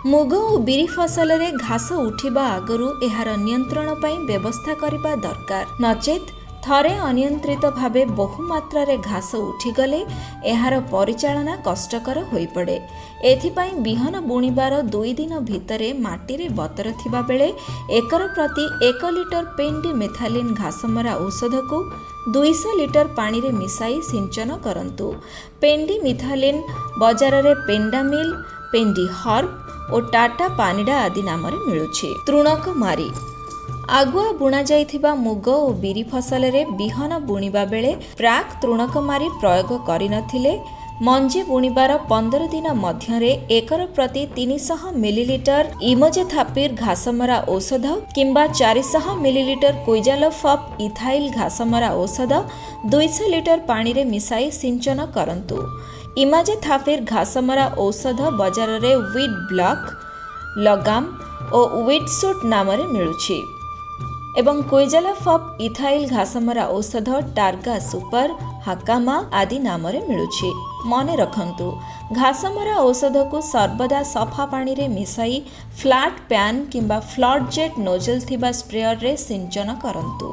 ମୁଗ ଓ ବିରି ଫସଲରେ ଘାସ ଉଠିବା ଆଗରୁ ଏହାର ନିୟନ୍ତ୍ରଣ ପାଇଁ ବ୍ୟବସ୍ଥା କରିବା ଦରକାର। ନଚେତ୍ ଥରେ ଅନିୟନ୍ତ୍ରିତ ଭାବେ ବହୁ ମାତ୍ରାରେ ଘାସ ଉଠିଗଲେ ଏହାର ପରିଚାଳନା କଷ୍ଟକର ହୋଇପଡ଼େ। ଏଥିପାଇଁ ବିହନ ବୁଣିବାର 2 ଦିନ ଭିତରେ ମାଟିରେ ବତର ଥିବା ବେଳେ ଏକର ପ୍ରତି 1 ଲିଟର ପେଣ୍ଡିମିଥାଲିନ୍ ଘାସମରା ଔଷଧକୁ 200 ଲିଟର ପାଣିରେ ମିଶାଇ ସିଞ୍ଚନ କରନ୍ତୁ। ପେଣ୍ଡିମିଥାଲିନ୍ ବଜାରରେ ପେଣ୍ଡାମିଲ୍, ପେଣ୍ଡି ହର୍ବ ଓ ଟାଟା ପାନିଡା ଆଦି ନାମରେ ମିଳୁଛି। ତୃଣକୁମାରୀ। ଆଗୁଆ ବୁଣାଯାଇଥିବା ମୁଗ ଓ ବିରି ଫସଲରେ ବିହନ ବୁଣିବା ବେଳେ ପ୍ରାକ୍ ତୃଣକୁମାରୀ ପ୍ରୟୋଗ କରିନଥିଲେ, ମଞ୍ଜି ବୁଣିବାର 15 ଦିନ ମଧ୍ୟରେ ଏକର ପ୍ରତି 300 ମିଲିଲିଟର ଇମୋଜେଥାପିର୍ ଘାସମରା ଔଷଧ କିମ୍ବା 400 ମିଲିଲିଟର କୁଇଜାଲୋଫପ୍ ଇଥାଇଲ୍ ଘାସମରା ଔଷଧ 200 ଲିଟର ପାଣିରେ ମିଶାଇ ସିଞ୍ଚନ କରନ୍ତୁ। ଇମାଜେଥାପିର୍ ଘାସମରା ଔଷଧ ବଜାରରେ ୱିଡ୍ ବ୍ଲକ୍, ଲଗାମ ଓ ୱିଡ୍ ସୁଟ୍ ନାମରେ ମିଳୁଛି ଏବଂ କୁଇଜାଲୋଫପ୍ ଇଥାଇଲ୍ ଘାସମରା ଔଷଧ ଟାର୍ଗା ସୁପର, ହାକାମା ଆଦି ନାମରେ ମିଳୁଛି। ମନେ ରଖନ୍ତୁ, ଘାସମରା ଔଷଧକୁ ସର୍ବଦା ସଫା ପାଣିରେ ମିଶାଇ ଫ୍ଲାଟ୍ ପ୍ୟାନ୍ କିମ୍ବା ଫ୍ଲଡ୍ ଜେଟ୍ ନୋଜଲ୍ ଥିବା ସ୍ପ୍ରେୟରରେ ସିଞ୍ଚନ କରନ୍ତୁ।